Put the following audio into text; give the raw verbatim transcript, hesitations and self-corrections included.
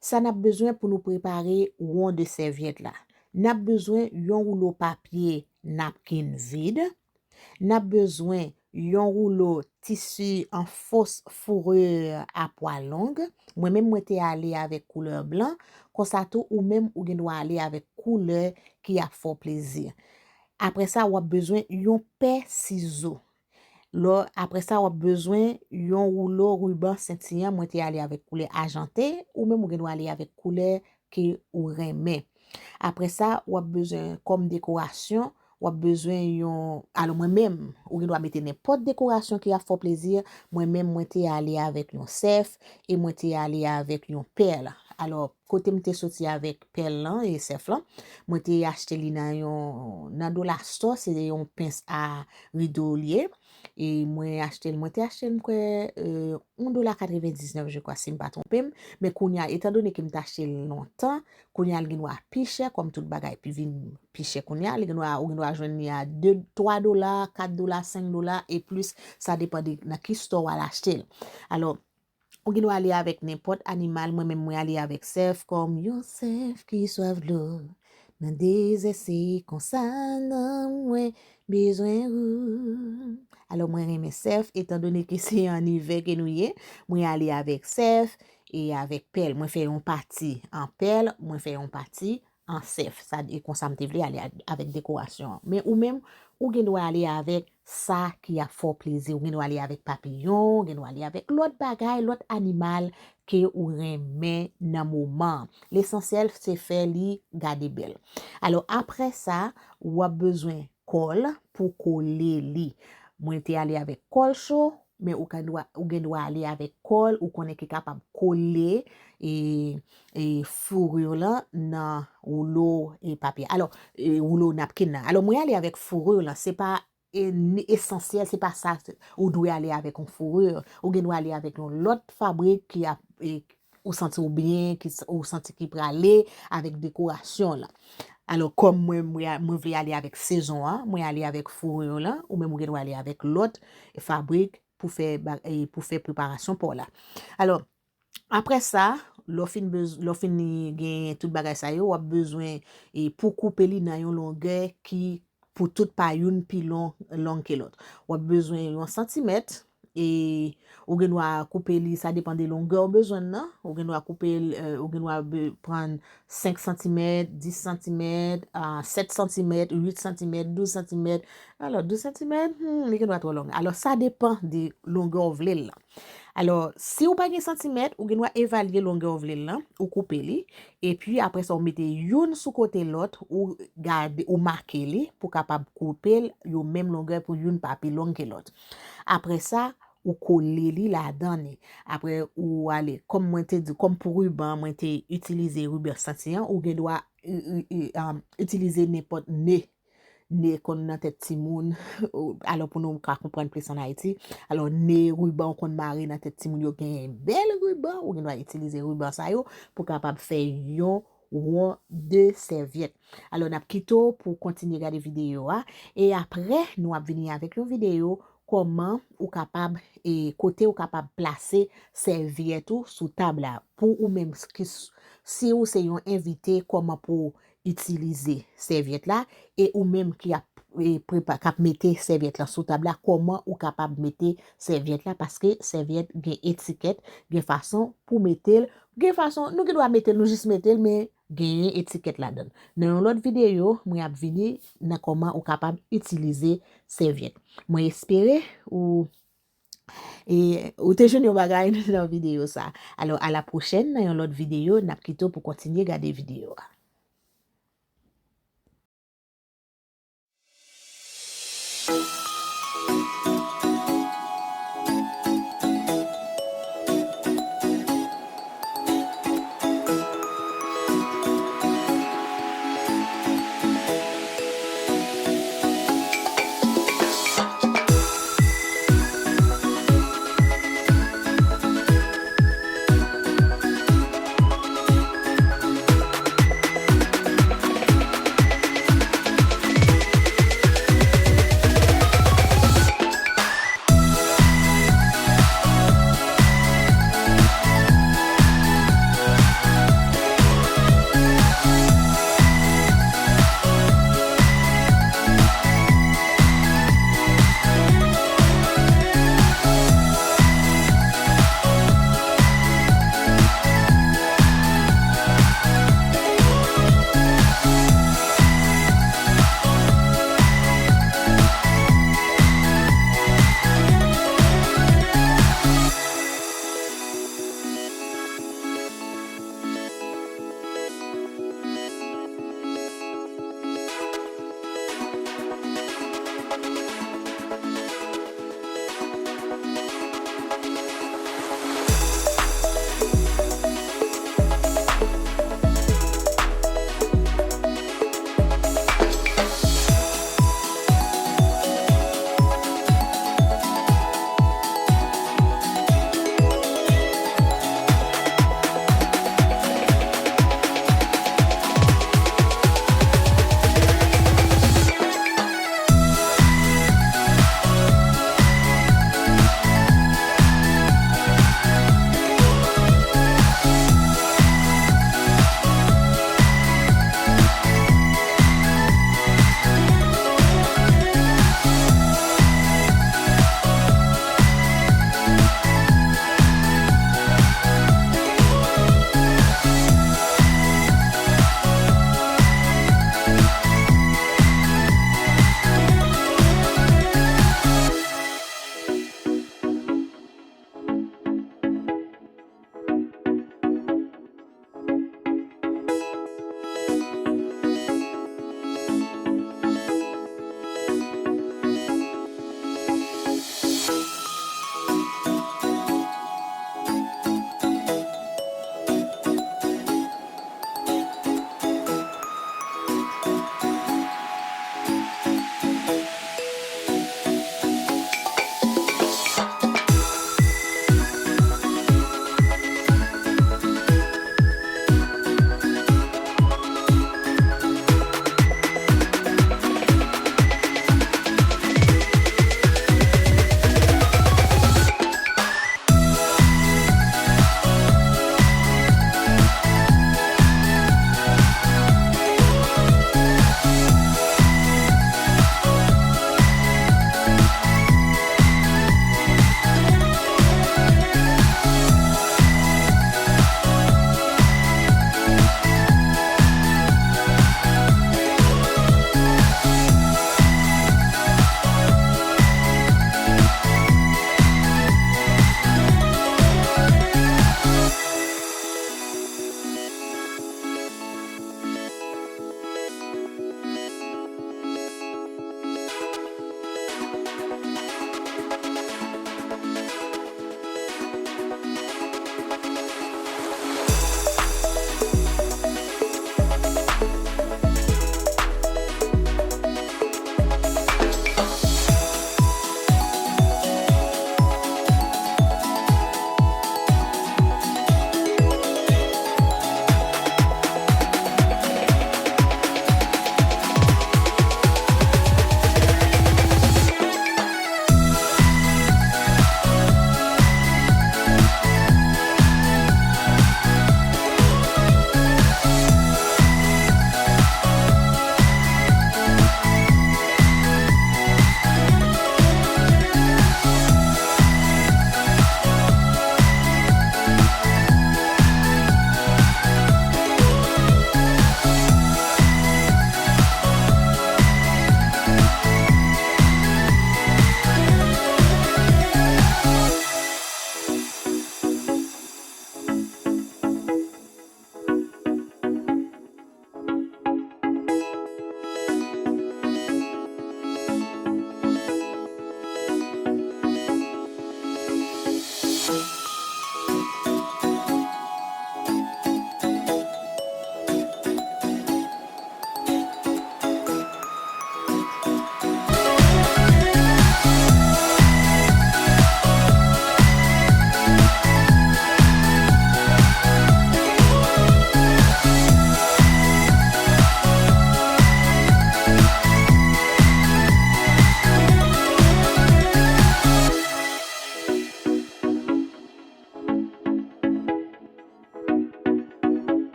Sa n ap bezwen pou nou prepare won de sèvyèt la. N ap bezwen yon woulo papye napkin vid. N ap bezwen yon woulo tisi an fos foure a pwa long. Mwen menm, mwen te ale avèk koulè blan. Konsa tou, ou menm, ou gen dwa ale avèk koulè ki ap fè w plezi. Apre sa, w ap bezwen yon pè sizo. Lò, apre sa, w ap bezwen yon woulo riban senti an. Mwen te ale avèk koulè ajante. Ou menm, ou gen dwa ale avèk koulè ke ou renmen. Apre sa, w ap bezwen kòm dekorasyon, w ap bezwen yon, alò mwen menm, ou gen dwa mete nenpòt dekorasyon ki ap fè w plezi. Mwen menm, mwen te ale avèk yon sèf e mwen te ale avèk yon pèl. Alò, kote m te soti avèk pèl lan e sèf lan, mwen te achte li nan yon, nan Dollar Store, se yon pens a rido l ye. E mwen achte l, mwen te achte l, m kwè, euh, yon dola katrevendiznèf, je crois, si m pa twonpe m. Men kounye a, etan done ke m te achte l lontan, kounye a, l gen dwa pi chè, kòm tout bagay pi vin pi chè kounye a, li gen dwa, ou gen dwa jwenn li a de, twa dola, kat dola, senk dola e plis, sa depann de nan ki store w al achte l. Alò, ou gen dwa ale avèk nenpòt animal, mwen menm mwen ale avèk sèf, kòm yon sèf ki swaf dlo. Nan dezè se konsa nanm mwen bezwen ou. Alò mwen renmen sèf, etan done ke se an ivè ke nou ye, mwen ale avèk sèf e avèk pèl. Mwen fè yon pati an pèl, mwen fè yon pati an sèf. Sa, e konsa m te vle ale a, avèk dekorasyon an. Men ou menm, ou gen dwa ale avèk sa ki ap fè w plezi. Ou gen dwa ale avèk papiyon, ou gen dwa ale avèk lòt bagay, lòt animal ke ou renmen nan moman an. Lesansyèl, se fè li gade bèl. Alò, apre sa, w ap bezwen kòl pou kole li. Mwen te ale avèk kòl cho, men ou ka dwa, ou gen dwa ale avèk kòl, ou konnen ki kapab kole, e, e fouri lan nan woulo e papye. Alò, e woulo napkin nan. Alò, mwen ale avèk fouri lan, se pa e, ni esansyèl, se pa sa, ou dwe ale avèk yon fouri. Ou gen dwa ale avèk yon lòt fabrik ki ap, e, ou santi w byen, ki s-, ou santi ki prale avèk dekorasyon lan. Alò, kòm mwen, mwen, mwen vle ale avèk sezon an, mwen ale avèk fouri lan, ou menm ou gen dwa ale avèk lòt fabrik pou fè ba-, e, pou fè preparasyon pa w la. Alò, apre sa, lè w fin bez-, lè w fin gen tout bagay sa yo, w ap bezwen, e, pou koupe li nan yon longè ki pou tout pa youn pi lon-, long ke lòt. W ap bezwen yon santimèt, e ou gen dwa koupe li, sa depann de longè w bezwen nan. Ou gen dwa koupe l, e, ou gen dwa be-, pran senk santimèt, dis santimèt, a, sèt santimèt, uit santimèt, douz santimèt. Alò, douz santimèt, hmm, li gen dwa twò long. Alò, sa depann de longè w vle l lan. Alò, si w pa gen santimèt, ou gen dwa evalye longè w vle l lan, ou koupe li, epi apre sa, ou mete youn sou kote lòt, ou gade, ou make li pou kapab koupe l, yo menm longè pou youn pa pi long ke lòt. Apre sa, ou kole li ladan li. Apre, ou ale, kòm mwen te di, kòm pou riban, mwen te itilize riban santi an, ou gen dwa, i, i, i, um, itilize nenpòt ne. Ne konn nan tèt timoun, alò pou nou ka konprann plis ann Ayiti, alò ne riban ou konn mare nan tèt timoun yo, genyen bèl riban, ou gen dwa itilize riban sa yo pou kapab fè yon won de sèvyèt. Alò n ap kite w pou w kontinye gade videyo a, e apre nou ap vini avèk yon videyo kòman ou kapab, e kote ou kapab plase sèvyèt ou sou tab la. Pou ou menm ki s-, si ou se yon envite, kòman pou w itilize sèvyèt la, e ou menm ki ap, e, prepa-, k ap mete sèvyèt la sou tab la, kòman ou kapab mete sèvyèt la, paske sèvyèt gen etikèt, gen fason pou mete l, gen fason, nou gen dwa mete l, nou jis mete l, men genyen etikèt ladan l. Nan yon lòt videyo, mwen ap vini nan kòman ou kapab itilize sèvyèt. Mwen espere ou E ou te jwenn yon bagay nan videyo sa. Alò, a la pwochèn, nan yon lòt videyo, n ap kite w pou kontinye gade videyo a.